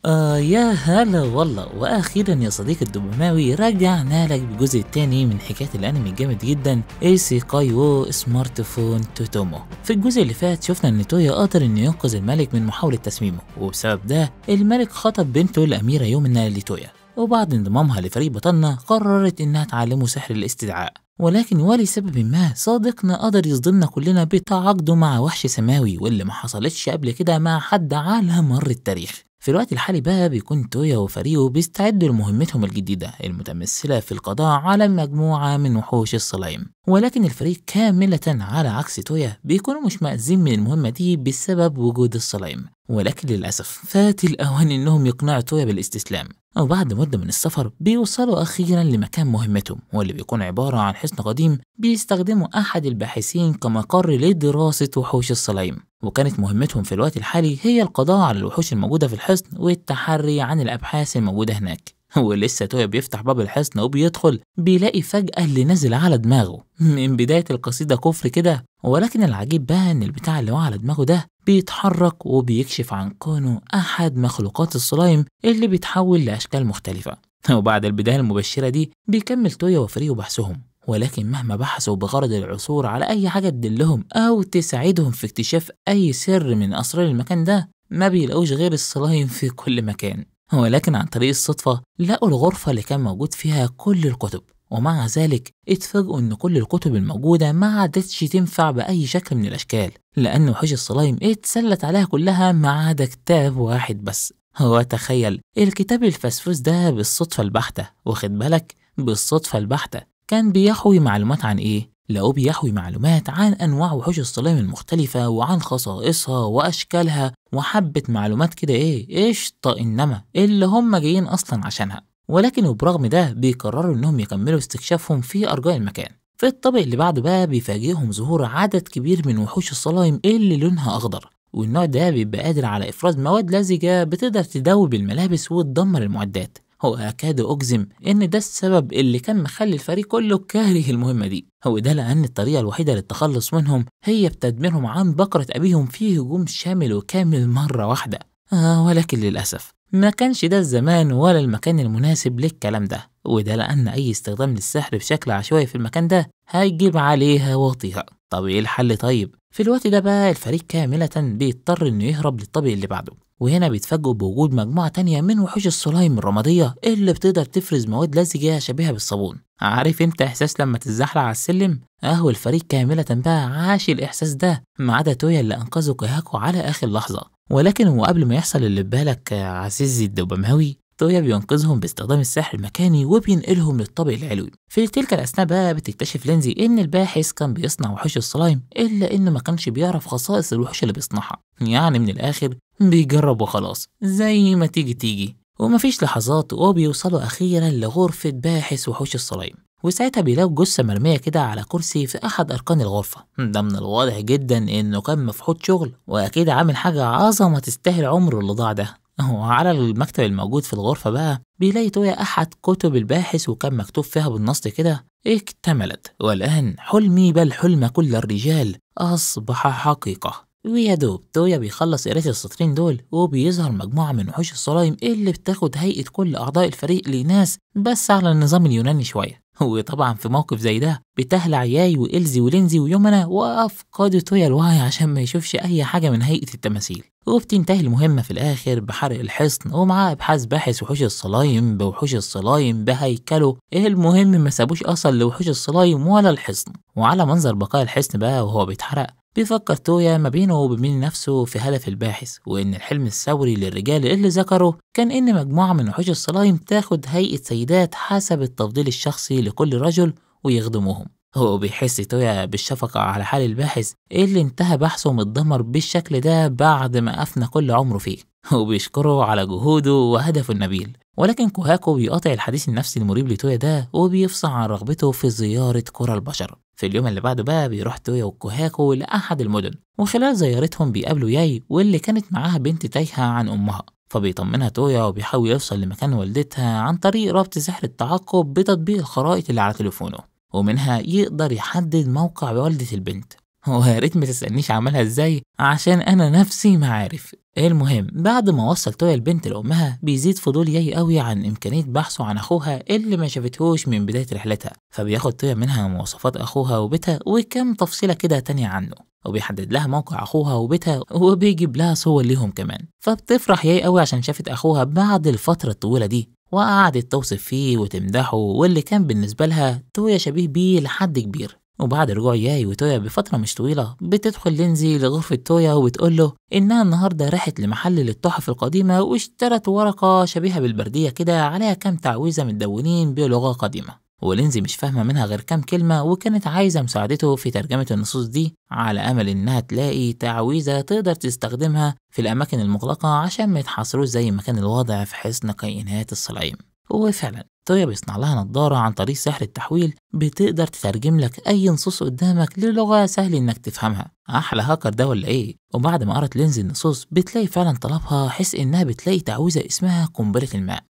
يا هلا والله، واخيرا يا صديقي الدوباماوي رجعنا لك بالجزء الثاني من حكاية الانمي الجامد جدا Isekai wo Smartphone to Tomo. في الجزء اللي فات شفنا ان تويا قدر انه ينقذ الملك من محاولة تسميمه، وبسبب ده الملك خطب بنته الاميرة يومنا لتويا، وبعد انضمامها لفريق بطلنا قررت انها تعلمه سحر الاستدعاء، ولكن ولسبب ما صديقنا قدر يصدمنا كلنا بتعاقده مع وحش سماوي واللي ما حصلتش قبل كده مع حد على مر التاريخ. في الوقت الحالي بقى بيكون تويا وفريقه بيستعدوا لمهمتهم الجديدة المتمثلة في القضاء على مجموعة من وحوش الصلايم، ولكن الفريق كاملة على عكس تويا بيكونوا مش مأزين من المهمة دي بسبب وجود الصلايم، ولكن للأسف فات الأوان إنهم يقنعوا تويا بالاستسلام. وبعد مدة من السفر بيوصلوا أخيرا لمكان مهمتهم، واللي بيكون عبارة عن حصن قديم بيستخدمه أحد الباحثين كمقر لدراسة وحوش الصلايم، وكانت مهمتهم في الوقت الحالي هي القضاء على الوحوش الموجودة في الحصن والتحري عن الأبحاث الموجودة هناك. ولسه تويا بيفتح باب الحصن وبيدخل بيلاقي فجأة اللي نزل على دماغه من بداية القصيدة كفر كده، ولكن العجيب بقى إن البتاع اللي هو على دماغه ده بيتحرك وبيكشف عن كونه أحد مخلوقات الصلايم اللي بيتحول لأشكال مختلفة. وبعد البداية المبشرة دي بيكمل تويا وفريقه بحثهم، ولكن مهما بحثوا بغرض العثور على أي حاجة تدلهم أو تساعدهم في اكتشاف أي سر من أسرار المكان ده ما بيلاقوش غير الصلايم في كل مكان. ولكن عن طريق الصدفة لقوا الغرفة اللي كان موجود فيها كل الكتب، ومع ذلك اتفاجئوا ان كل الكتب الموجودة ما عادتش تنفع بأي شكل من الأشكال، لأن وحوش الصلايم اتسلت عليها كلها ما عدا كتاب واحد بس. هو تخيل الكتاب الفسفوس ده بالصدفة البحتة، واخد بالك، بالصدفة البحتة كان بيحوي معلومات عن ايه؟ لقوه بيحوي معلومات عن انواع وحوش الصلايم المختلفة وعن خصائصها واشكالها وحبة معلومات كده ايه قشطة، انما اللي هم جايين اصلا عشانها. ولكن وبرغم ده بيقرروا انهم يكملوا استكشافهم في ارجاء المكان. في الطابق اللي بعده بقى بيفاجئهم ظهور عدد كبير من وحوش الصلايم اللي لونها اخضر، والنوع ده بيبقى قادر على افراز مواد لزجة بتقدر تدوب الملابس وتدمر المعدات. وأكاد أجزم إن ده السبب اللي كان مخلي الفريق كله كاره المهمة دي، هو ده لأن الطريقة الوحيدة للتخلص منهم هي بتدميرهم عن بكرة أبيهم في هجوم شامل وكامل مرة واحدة. ولكن للأسف ما كانش ده الزمان ولا المكان المناسب للكلام ده، وده لأن أي استخدام للسحر بشكل عشوائي في المكان ده هيجيب عليها واطيها. طب إيه الحل طيب؟ في الوقت ده بقى الفريق كاملة بيضطر إنه يهرب للطابق اللي بعده، وهنا بيتفاجئوا بوجود مجموعة تانية من وحوش الصلايم الرمادية اللي بتقدر تفرز مواد لزجة شبيهة بالصابون. عارف انت احساس لما تتزحلق على السلم؟ اهو الفريق كاملة بقى عاش الاحساس ده، ما عدا تويا اللي انقذه كوهاكو على اخر لحظة. ولكن هو قبل ما يحصل اللي في بالك عزيزي الدوباماوي، تويا بينقذهم باستخدام السحر المكاني وبينقلهم للطابق العلوي. في تلك الاثناء بقى بتكتشف لينزي ان الباحث كان بيصنع وحوش الصلايم، الا انه ما كانش بيعرف خصائص الوحوش اللي بيصنعها، يعني من الاخر بيجرب وخلاص زي ما تيجي تيجي. ومفيش لحظات وبيوصلوا اخيرا لغرفة باحث وحوش الصلايم، وساعتها بيلاقوا جثة مرمية كده على كرسي في أحد أركان الغرفة. ده من الواضح جدا إنه كان مفحوط شغل، وأكيد عامل حاجة عظمة تستاهل عمره اللي ضاع ده. وعلى المكتب الموجود في الغرفة بقى بيلاقي تويا أحد كتب الباحث، وكان مكتوب فيها بالنص كده: اكتملت، والآن حلمي بل حلم كل الرجال أصبح حقيقة. ويا دوب تويا بيخلص قراية السطرين دول وبيظهر مجموعة من وحوش الصلايم اللي بتاخد هيئة كل أعضاء الفريق لناس، بس على النظام اليوناني شوية. وطبعا في موقف زي ده بتهلع ياي وإلزي ولينزي ويومنا وأفقدوا تويا الوعي عشان ما يشوفش أي حاجة من هيئة التماثيل. وبتنتهي المهمة في الآخر بحرق الحصن ومعاه أبحاث باحث وحوش الصلايم بوحوش الصلايم بهيكله. المهم ما سابوش أصل لوحوش الصلايم ولا الحصن. وعلى منظر بقايا الحصن بقى وهو بيتحرق بيفكر تويا ما بينه وبين نفسه في هدف الباحث، وإن الحلم الثوري للرجال اللي ذكره كان إن مجموعة من وحوش الصلايم تاخد هيئة سيدات حسب التفضيل الشخصي لكل رجل ويخدموهم. هو بيحس تويا بالشفقة على حال الباحث اللي انتهى بحثه متدمر بالشكل ده بعد ما أفنى كل عمره فيه، وبيشكره على جهوده وهدفه النبيل. ولكن كوهاكو بيقاطع الحديث النفسي المريب لتويا ده وبيفصح عن رغبته في زيارة قرى البشر. في اليوم اللي بعده بقى بيروح تويا وكوهاكو لأحد المدن، وخلال زيارتهم بيقابلوا ياي واللي كانت معاها بنت تايهة عن أمها، فبيطمنها تويا وبيحاول يوصل لمكان والدتها عن طريق ربط سحر التعقب بتطبيق الخرائط اللي على تليفونه، ومنها يقدر يحدد موقع والدة البنت. ويا ريت ما تسألنيش عملها ازاي عشان انا نفسي ما عارف. المهم بعد ما وصل تويا البنت لأمها بيزيد فضول ياي قوي عن إمكانية بحثه عن أخوها اللي ما شافتهوش من بداية رحلتها، فبياخد تويا منها مواصفات أخوها وبيتها وكم تفصيلة كده تانية عنه، وبيحدد لها موقع أخوها وبيتها وبيجيب لها صور ليهم كمان. فبتفرح ياي قوي عشان شافت أخوها بعد الفترة الطويلة دي، وقعدت توصف فيه وتمدحه، واللي كان بالنسبة لها تويا شبيه بيه لحد كبير. وبعد رجوع ياي وتويا بفترة مش طويلة بتدخل لينزي لغرفة تويا وبتقول له إنها النهاردة راحت لمحل للتحف القديمة واشترت ورقة شبيهة بالبردية كده عليها كام تعويذة متدونين بلغة قديمة، ولينزي مش فاهمة منها غير كام كلمة، وكانت عايزة مساعدته في ترجمة النصوص دي على أمل إنها تلاقي تعويذة تقدر تستخدمها في الأماكن المغلقة عشان ما يتحاصروش زي ما كان الوضع في حصن كائنات الصلايم. وفعلا تويا بيصنع لها نظارة عن طريق سحر التحويل بتقدر تترجم لك أي نصوص قدامك للغة سهل إنك تفهمها. أحلى هاكر ده ولا إيه؟ وبعد ما قرت لينزي النصوص بتلاقي فعلا طلبها، حس إنها بتلاقي تعويذة اسمها قنبلة الماء.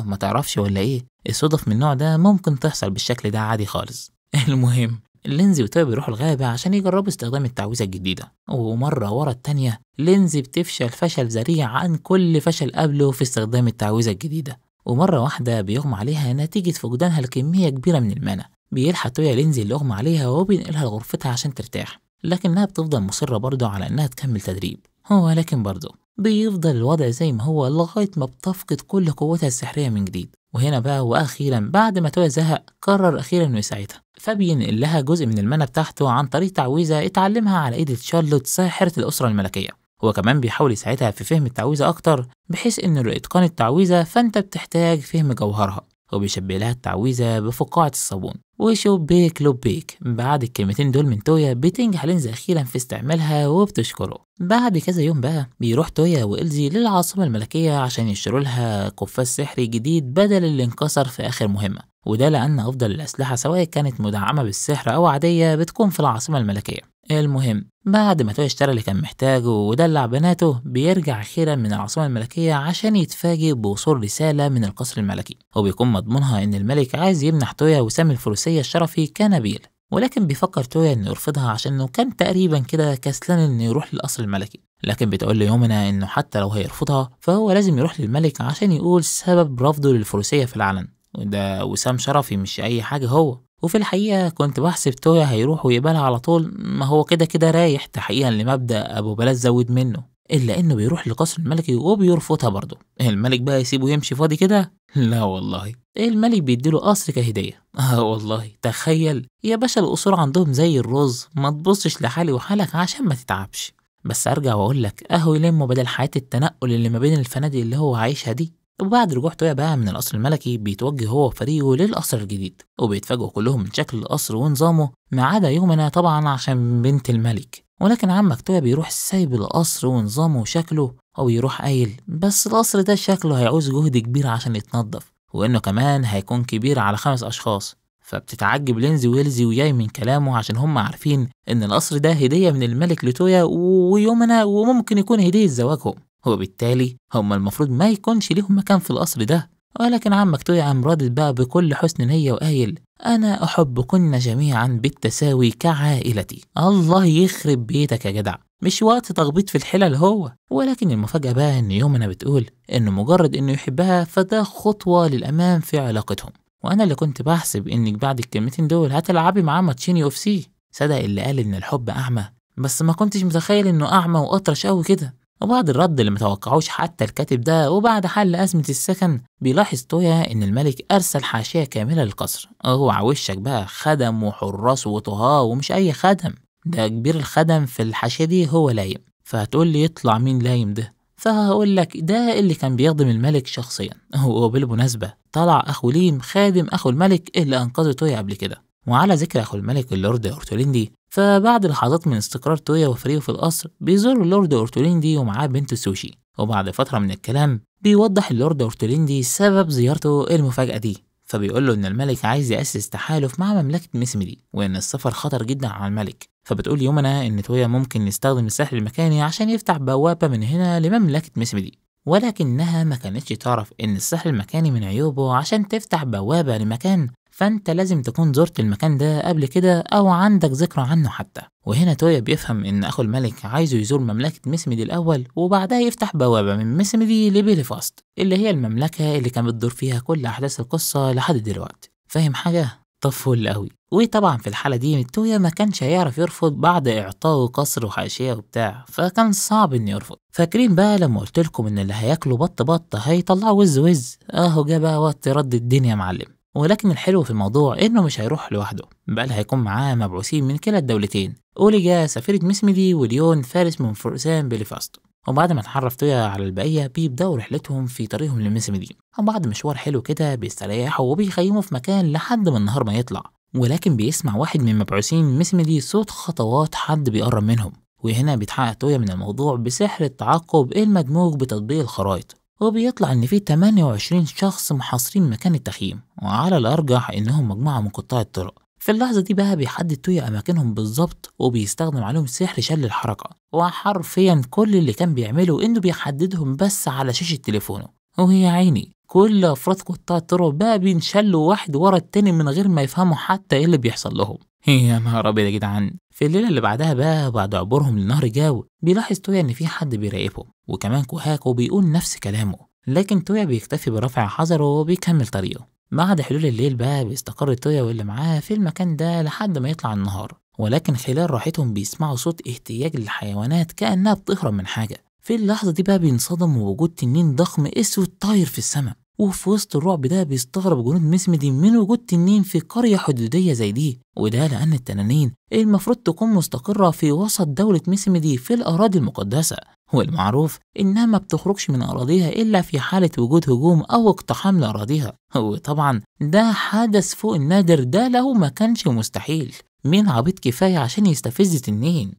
ما تعرفش ولا إيه؟ الصدف من النوع ده ممكن تحصل بالشكل ده عادي خالص. المهم لينزي وتويا بيروحوا الغابة عشان يجربوا استخدام التعويذة الجديدة، ومرة ورا التانية لينزي بتفشل فشل ذريع عن كل فشل قبله في استخدام التعويذة الجديدة، ومرة واحدة بيغمى عليها نتيجة فقدانها لكمية كبيرة من المانا. بيلحق تويا لينزي اللي أغمى عليها وبينقلها لغرفتها عشان ترتاح، لكنها بتفضل مصرة برضه على إنها تكمل تدريب، ولكن برضه بيفضل الوضع زي ما هو لغاية ما بتفقد كل قوتها السحرية من جديد. وهنا بقى وأخيرا بعد ما تويا زهق قرر أخيرا إنه يساعدها، فبينقل لها جزء من المانا بتاعته عن طريق تعويذة اتعلمها على إيد شارلوت ساحرة الأسرة الملكية. هو كمان بيحاول يساعدها في فهم التعويذة أكتر، بحيث إنه لإتقان التعويذة فأنت بتحتاج فهم جوهرها، وبيشبه لها التعويذة بفقاعة الصابون. وشبيك لبيك بعد الكلمتين دول من تويا بتنجح لينزي أخيرا في استعمالها وبتشكره. بعد كذا يوم بقى بيروح تويا وإلزي للعاصمة الملكية عشان يشتروا لها قفاز سحري جديد بدل اللي انكسر في آخر مهمة، وده لأن أفضل الأسلحة سواء كانت مدعمة بالسحر أو عادية بتكون في العاصمة الملكية. المهم بعد ما تويا اشترى اللي كان محتاجه ودلع بناته بيرجع أخيرا من العاصمة الملكية عشان يتفاجئ بوصول رسالة من القصر الملكي، وبيكون مضمونها إن الملك عايز يمنح تويا وسام الفروسية الشرفي كنبيل، ولكن بيفكر تويا إنه يرفضها عشانه كان تقريبا كده كسلان إنه يروح للقصر الملكي. لكن بتقول ليومنا إنه حتى لو هيرفضها فهو لازم يروح للملك عشان يقول سبب رفضه للفروسية في العلن، وده وسام شرفي مش أي حاجة هو. وفي الحقيقة كنت بحسب تويا هيروح ويقبلها على طول، ما هو كده كده رايح تحقيقا لمبدأ أبو بلاش زود منه، إلا إنه بيروح لقصر الملكي وبيرفضها برضه. الملك بقى يسيبه يمشي فاضي كده؟ لا والله، الملك بيديله قصر كهدية. والله تخيل يا باشا، القصور عندهم زي الرز، ما تبصش لحالي وحالك عشان ما تتعبش. بس أرجع وأقول لك أهو يلمه بدل حياة التنقل اللي ما بين الفنادق اللي هو عايشها دي. وبعد رجوع تويا بقى من القصر الملكي بيتوجه هو وفريقه للقصر الجديد، وبيتفاجئوا كلهم من شكل القصر ونظامه ما عدا يومنا طبعا عشان بنت الملك. ولكن عمك تويا بيروح سايب القصر ونظامه وشكله، وبيروح قايل بس القصر ده شكله هيعوز جهد كبير عشان يتنضف، وانه كمان هيكون كبير على 5 اشخاص. فبتتعجب لينزي ويلزي وياي من كلامه عشان هم عارفين ان القصر ده هدية من الملك لتويا ويومنا، وممكن يكون هدية زواجهم، وبالتالي هم المفروض ما يكونش ليهم مكان في القصر ده. ولكن عمك تويا قام رادد بقى بكل حسن نية وقايل أنا أحبكن جميعا بالتساوي كعائلتي. الله يخرب بيتك يا جدع، مش وقت تخبيط في الحلل هو. ولكن المفاجأة بقى إن يومنا بتقول إنه مجرد إنه يحبها فده خطوة للأمام في علاقتهم. وأنا اللي كنت بحسب إنك بعد الكلمتين دول هتلعبي معاه ماتشين UFC. صدق اللي قال إن الحب أعمى، بس ما كنتش متخيل إنه أعمى وأطرش أوي كده. وبعد الرد اللي متوقعوش حتى الكاتب ده، وبعد حل أزمة السكن، بيلاحظ تويا إن الملك أرسل حاشية كاملة للقصر. اوعى وشك بقى، خدم وحراس وطهاة، ومش أي خدم، ده كبير الخدم في الحاشية دي هو لايم. فهتقول لي يطلع مين لايم ده؟ فهقول لك ده اللي كان بيخدم الملك شخصيا، وبالمناسبة طلع أخو ليم خادم أخو الملك اللي أنقذه تويا قبل كده. وعلى ذكر أخو الملك اللورد أورتوليندي، فبعد لحظات من استقرار تويا وفريقه في القصر بيزور اللورد أورتوليندي ومعاه بنت سوشي. وبعد فترة من الكلام بيوضح اللورد أورتوليندي سبب زيارته المفاجأة دي، فبيقول له إن الملك عايز يأسس تحالف مع مملكة ميسمدي، وإن السفر خطر جدا على الملك. فبتقول يومنا إن تويا ممكن يستخدم السحر المكاني عشان يفتح بوابة من هنا لمملكة ميسمدي، ولكنها ما كانتش تعرف إن السحر المكاني من عيوبه عشان تفتح بوابة لمكان فانت لازم تكون زرت المكان ده قبل كده او عندك ذكرى عنه حتى. وهنا تويا بيفهم ان اخو الملك عايزه يزور مملكة ميسميدي الاول، وبعدها يفتح بوابة من ميسميدي لبيليفاست اللي هي المملكة اللي كان بتدور فيها كل احداث القصة لحد دلوقتي. فاهم حاجة؟ طب فل قوي. وطبعا في الحالة دي تويا ما كانش هيعرف يرفض بعد اعطائه قصر وحاشية وبتاع، فكان صعب انه يرفض. فاكرين بقى لما قلت لكم ان اللي هياكلوا بط بط هيطلعوا وز وز؟ اهو جه بقى وقت رد الدنيا يا معلم. ولكن الحلو في الموضوع انه مش هيروح لوحده، بل هيكون معاه مبعوثين من كلا الدولتين، اوليجا سفيرة ميسميدي وليون فارس من فرسان بيليفاست. وبعد ما اتعرف تويا على البقية بيبدأوا رحلتهم في طريقهم لميسميدي، وبعد مشوار حلو كده بيستريحوا وبيخيموا في مكان لحد ما النهار ما يطلع. ولكن بيسمع واحد من مبعوثين ميسميدي صوت خطوات حد بيقرب منهم، وهنا بيتحقق تويا من الموضوع بسحر التعقب المدموج بتطبيق الخرائط، وبيطلع ان في 28 شخص محاصرين مكان التخييم، وعلى الارجح انهم مجموعة من قطاع الطرق. في اللحظة دي بقى بيحدد تويا اماكنهم بالظبط، وبيستخدم عليهم سحر شل الحركة، وحرفيا كل اللي كان بيعمله انه بيحددهم بس على شاشة تليفونه. وهي عيني كل افراد قطاع الطرق بقى بينشلوا واحد ورا التاني من غير ما يفهموا حتى ايه اللي بيحصل لهم. يا نهار ابيض يا جدعان. في الليلة اللي بعدها بقى بعد عبورهم لنهر جاو بيلاحظ تويا ان في حد بيراقبهم، وكمان كوهاكو بيقول نفس كلامه، لكن تويا بيكتفي برفع حذره وبيكمل طريقه. بعد حلول الليل بقى بيستقر تويا واللي معاه في المكان ده لحد ما يطلع النهار، ولكن خلال راحتهم بيسمعوا صوت اهتياج للحيوانات كأنها بتهرب من حاجة. في اللحظة دي بقى بينصدموا بوجود تنين ضخم اسود طاير في السماء، وفي وسط الرعب ده بيستغرب جنود ميسميدي من وجود تنين في قرية حدودية زي دي، وده لأن التنانين المفروض تكون مستقرة في وسط دولة ميسميدي في الأراضي المقدسة، والمعروف إنها ما بتخرجش من أراضيها إلا في حالة وجود هجوم أو اقتحام لأراضيها، وطبعا ده حدث فوق النادر، ده لو ما كانش مستحيل. مين عبيط كفاية عشان يستفز تنين؟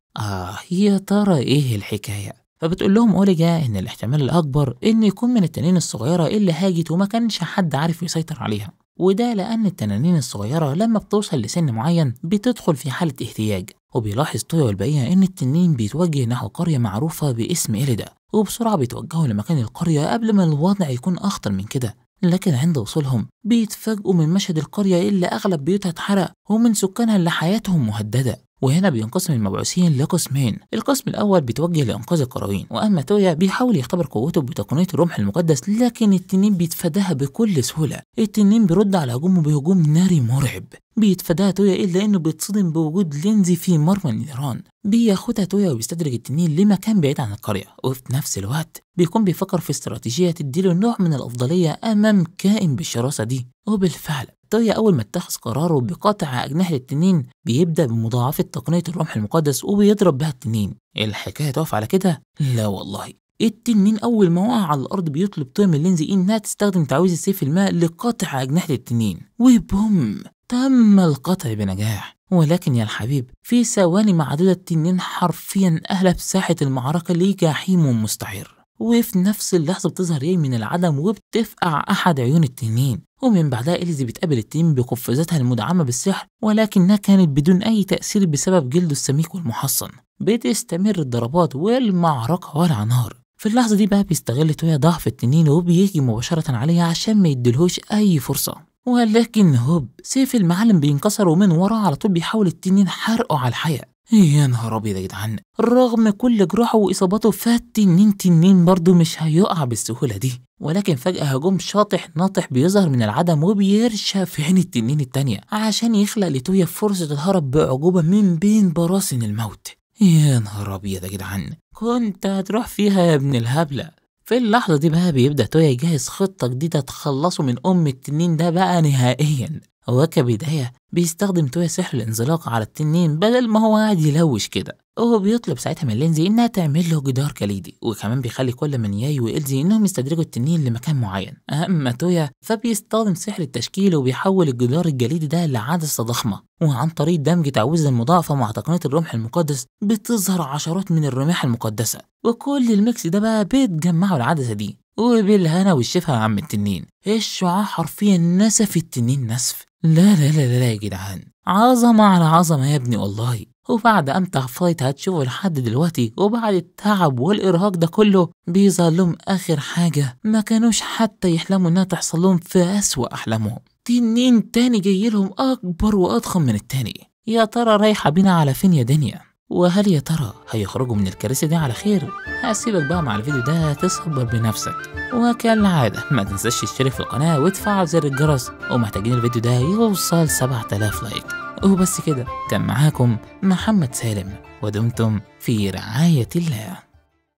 يا ترى إيه الحكاية؟ فبتقول لهم أوليجا إن الاحتمال الأكبر إن يكون من التنانين الصغيرة اللي هاجت وما كانش حد عارف يسيطر عليها، وده لأن التنانين الصغيرة لما بتوصل لسن معين بتدخل في حالة اهتياج. وبيلاحظ تويا والبقية إن التنين بيتوجه نحو قرية معروفة باسم إليدا، وبسرعة بيتوجهوا لمكان القرية قبل ما الوضع يكون أخطر من كده. لكن عند وصولهم بيتفاجئوا من مشهد القرية اللي أغلب بيوتها اتحرق ومن سكانها اللي حياتهم مهددة. وهنا بينقسم المبعوثين لقسمين، القسم الأول بيتوجه لإنقاذ القرويين، وأما تويا بيحاول يختبر قوته بتقنية الرمح المقدس، لكن التنين بيتفاداها بكل سهولة. التنين بيرد على هجومه بهجوم ناري مرعب، بيتفاداها تويا إلا إنه بيتصدم بوجود لينزي في مرمى النيران. بياخدها تويا وبيستدرج التنين لمكان بعيد عن القرية، وفي نفس الوقت بيكون بيفكر في استراتيجية تديله نوع من الأفضلية أمام كائن بالشراسة دي. وبالفعل تويا أول ما اتخذ قراره بقطع أجنحة التنين بيبدأ بمضاعفة تقنية الرمح المقدس وبيضرب بها التنين. الحكاية تقف على كده؟ لا والله، التنين أول ما وقع على الأرض بيطلب تويا من لينزي إنها تستخدم تعويذة سيف الماء لقطع أجنحة التنين، وبوم تم القطع بنجاح. ولكن يا الحبيب في ثواني معدودة التنين حرفيا أهلب ساحة المعركة لجحيم مستعر. وفي نفس اللحظة بتظهر ياي من العدم وبتفقع أحد عيون التنين، ومن بعدها إليزي بتقابل التنين بقفازاتها المدعمة بالسحر، ولكنها كانت بدون أي تأثير بسبب جلده السميك والمحصن. بتستمر الضربات والمعركة ولع نار. في اللحظة دي بقى بيستغل تويا ضعف التنين وبيجي مباشرة عليها عشان ما يديلهوش أي فرصة، ولكن هوب سيف المعلم بينكسر ومن وراه على طول بيحاول التنين حرقه على الحياة. يا نهار ابيض يا جدعان، رغم كل جراحه واصاباته فالتنين تنين برضه مش هيقع بالسهولة دي. ولكن فجأة هجوم شاطح ناطح بيظهر من العدم وبيرشق في عين التنين التانية عشان يخلق لتويا فرصة الهرب بأعجوبة من بين براثن الموت. يا نهار ابيض يا جدعان، كنت هتروح فيها يا ابن الهبلة. في اللحظة دي بقى بيبدأ تويا يجهز خطة جديدة تخلصه من أم التنين ده بقى نهائيا. وكبداية بيستخدم تويا سحر الانزلاق على التنين بدل ما هو قاعد يلوش كده، وهو بيطلب ساعتها من لينزي انها تعمل له جدار جليدي، وكمان بيخلي كل من ياي وإلزي انهم يستدرجوا التنين لمكان معين. اما تويا فبيستخدم سحر التشكيل وبيحول الجدار الجليدي ده لعدسة ضخمة، وعن طريق دمج تعويذة المضاعفة مع تقنية الرمح المقدس بتظهر عشرات من الرماح المقدسة، وكل ال mix ده بقى بيتجمعوا العدسة دي. وبالهنا والشفا يا عم التنين، الشعاع حرفيا نسف التنين نسف. لا لا لا لا يا جدعان، عظمة على عظمة يا ابني والله. وبعد أمتع fight هتشوفه لحد دلوقتي، وبعد التعب والإرهاق ده كله بيظهر لهم آخر حاجة ما كانوش حتى يحلموا إنها تحصل لهم في أسوأ أحلامهم. تنين تاني جاي لهم اكبر واضخم من التاني. يا ترى رايحة بينا على فين يا دنيا؟ وهل يا ترى هيخرجوا من الكارثة دي على خير؟ هسيبك بقى مع الفيديو ده تصبر بنفسك، وكالعادة ما تنساش تشترك في القناة وتفعل زر الجرس، ومحتاجين الفيديو ده يوصل 7000 لايك. وبس كده، كان معاكم محمد سالم، ودمتم في رعاية الله.